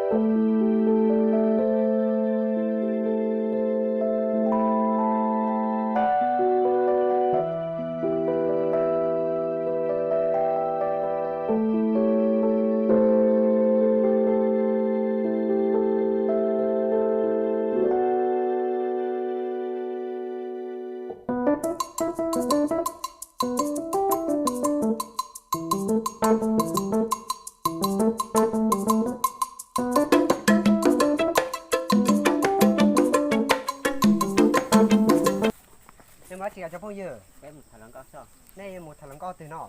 Nej mus dab tsi os cov phooj ywg? Nej mus tham hluas nkauj twg no?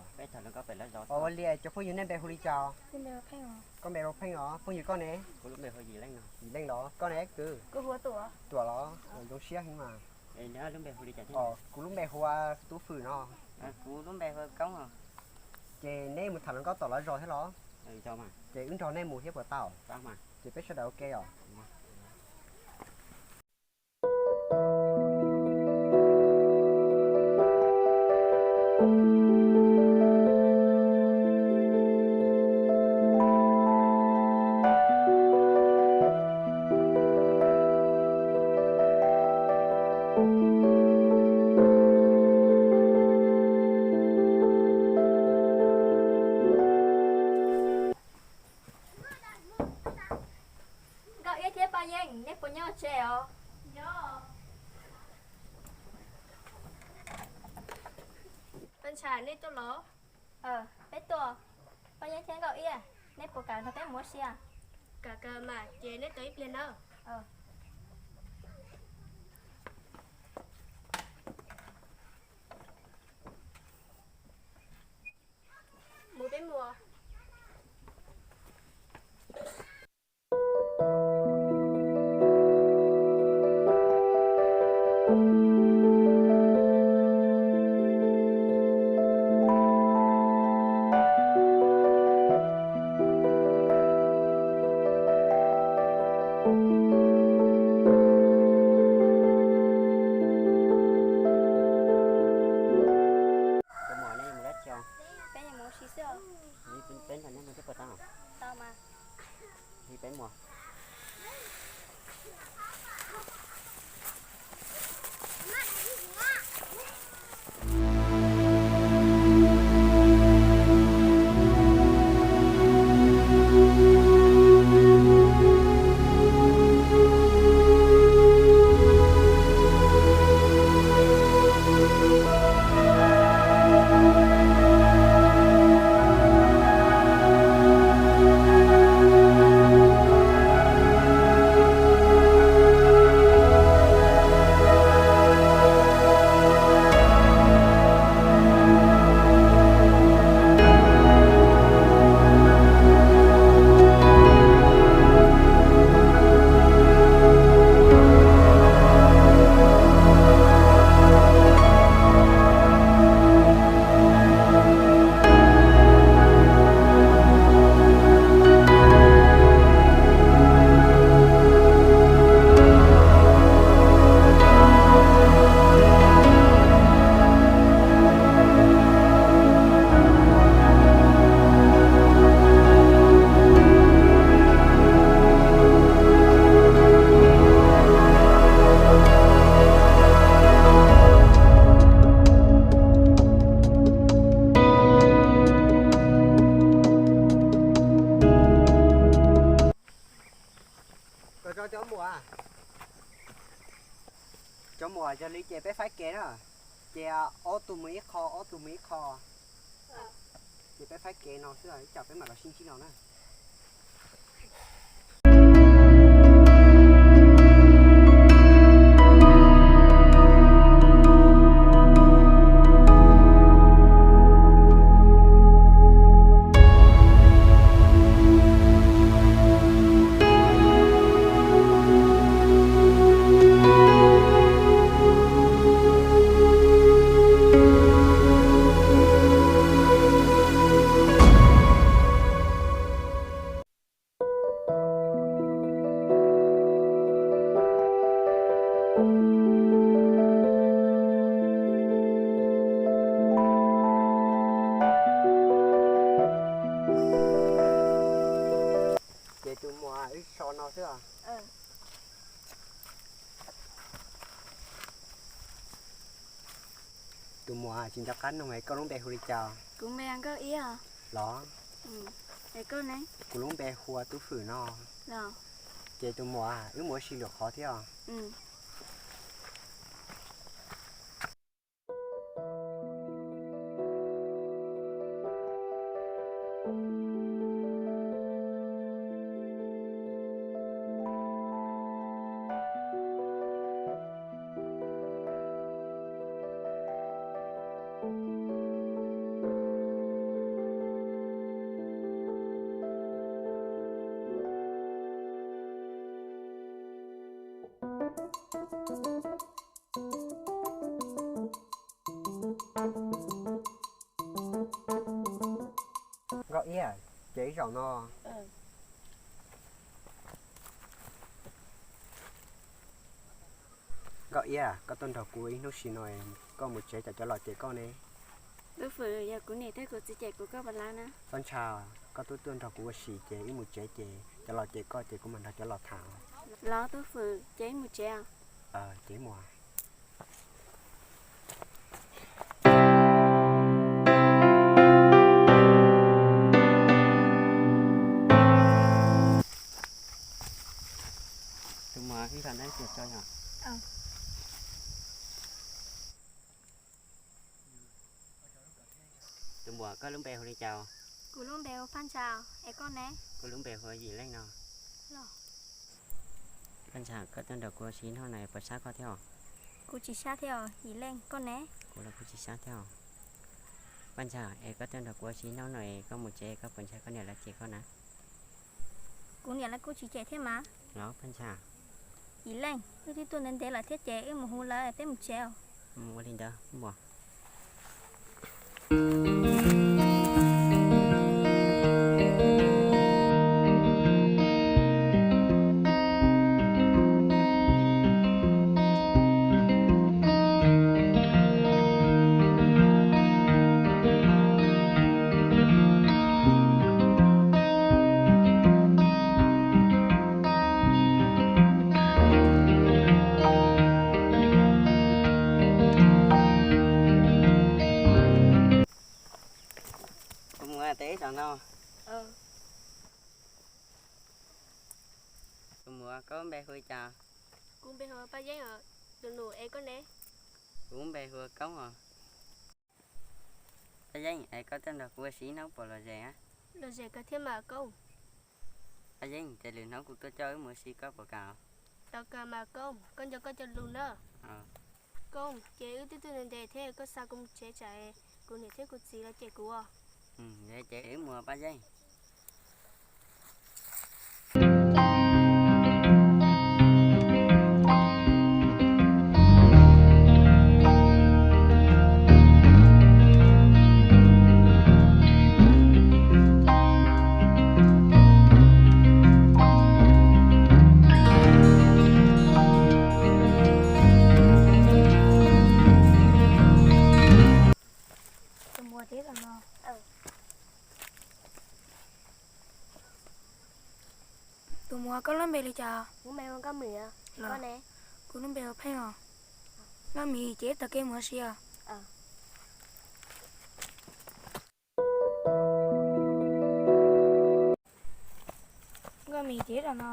Ua li cov phooj ywg, nej npe hu li cas? Koj npe hu Pheej os, phooj ywg koj ne? Yim Leej los, koj ne kwv? Tuam los, zoo siab heev mas. Kuv lub npe hu ua Tub Fwm no. Ces neb mus tham hluas nkauj tom lawv zos thiab los? Ces wb nrog nej mus thiab puas tau? Ces peb sawv daws ua ke os. Nkauj Iab thiab Paj Yeej, neb puas nyob tsev os? Paj Ntsha, nej tuaj los? Peb tuaj. Paj Yeej thiab Nkauj Iab, neb puas kam nrog peb mus ua si? Kam, kam mas, ces neb tos ib pliag nawb. Mus, peb mus. Cov muam, nej mus dab tsi? Peb mus ua si xwb. Peb nrog nej mus thiab puas tau? Tau mas. Peb mus. Cov muam, cov muam, yog li ces peb faib kev na. Ces ob tug mus ib qho, ob tug mus ib qho. Ces peb faib kev no xwb, ib tsam peb mam los sib ntsib no na. Ces tus muam, Wb so no xwb os. Tus muam, tsis nco qab noog es koj lub npe hu li cas? Kuv npe Nkauj Iab. Los? Es koj ne? Kuv lub npe hu ua Tub Fwm no. Los? Ces tus muam, wb mus ua si lwm qhov thiab os. Nkauj Iab, ces ib zaug no. Nkauj Iab, koj tuaj nrog kuv ib hnub si no, koj mus tsev, cov cov los cem koj ne. Tub Fwm, yog kuv niam thiab kuv txiv cem kuv koj puas lav na? Paj Ntsha, koj twb tuaj nrog kuv ua si ces wb mus tsev ces cov los cem koj ces kuv mam nrog cov los tham. Los Tub Fwm, ces wb mus tsev. Ces mus. Tus muam, ib zaug no kuv tso yog. Tus muam, koj lub npe hu li cas? Kuv lub npe hu Paj Ntsha, es koj ne? Kuv lub npe hu Yim Leej no. Paj Ntsha, koj tuaj nrog kuv ua si hnub no puas sab koj thiab os? Kuv tsis sab thiab os Yim Leej, koj ne? Kuv los kuj tsis sab thiab os. Paj Ntsha, es koj tuaj nrog kuv ua si hnub no es koj mus tsev koj puas ntshai koj niam lawv cem koj na? Kuv niam lawv kuj tsis cem thiab mas. Los Paj Ntsha. Yim Leej, wb twb tuaj ntev ntev lawm thiab ces wb mus hu lawv peb mus tsev os. Mus ua li ntawd mus. Kuv mus teb ib zaug no. Tus muam, koj npe hu li cas? Kuv npe hu Paj Yeeb os. Tus nus, es koj ne? Kuv npe hu Koob os. Paj Yeeb, es koj tuaj nrog kuv ua si ib hnub puas lom zem? Lom zem kawg thiab mas Koob. Paj Yeeb, ces lwm hnub kuv tuaj coj wb mus ua si koj puas kam? Tau kawg mas Koob, koj nco koj cov lus na. Koob, ces wb twb tuaj ntev ntev thiab, koj xa kuv mus tsev tsam kuv niam thiab kuv txiv lawv cem kuv. Ces wb mus Paj Yeeb. Tus muam, teb zaum no. Tus muam, koj lub npe li cas? Kuv lub npe hu Nkauj Mim. Los? Koj ne? Kuv lub npe hu Pheej os. Nkauj Mim, ces wb taug kev mus ua si os. Nkauj Mim, ces zaum no.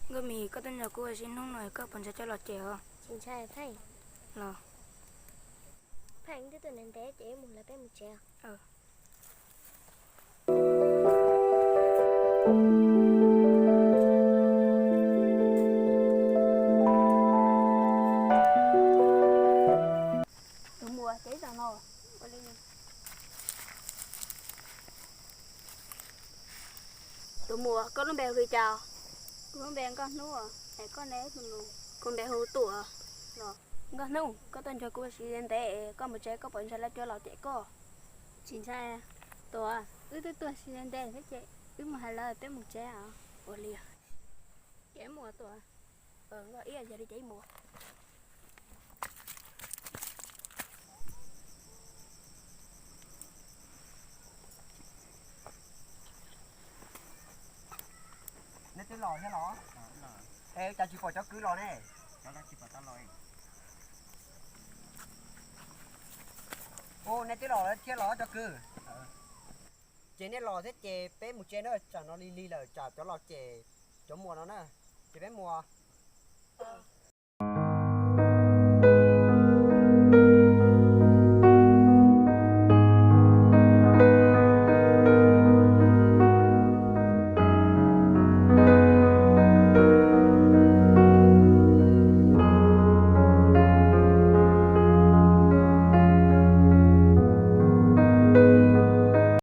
Nkauj Mim, koj tuaj nrog kuv ua si hnub no koj puas ntshai cov los cem os? Tsis ntshai Pheej. Los? Pheej, twb tuaj ntev ntev ces wb mus lawm peb mus tsev os. Tus muam, ces zaum no. Tus muam, koj lub npe hu li cas? Kuv lub npe Nkauj Hnub, es koj ne? Kuv npe hu Tuam. Los, Nkauj Hnub, koj tuaj nrog kuv ua si ntev ntev, koj mus tsev koj puas ntshai lawv cov los cem koj? Tsis ntshai. Tuam, wb twb tuaj si ntev ntev thiab ces wb mus hais lawv peb mus tsev os. Ua li, ces mus Tuam. Nkauj Iab, yog li ces mus. Los thiab los? Es cas tsis pom cov kwv los ne? Ua nej twb los thiab los cov kwv? Ces nej los thiab ces peb mus tsev na, tsam no lig lig lawm tsam cov los ces cov muam no na, ces peb mus.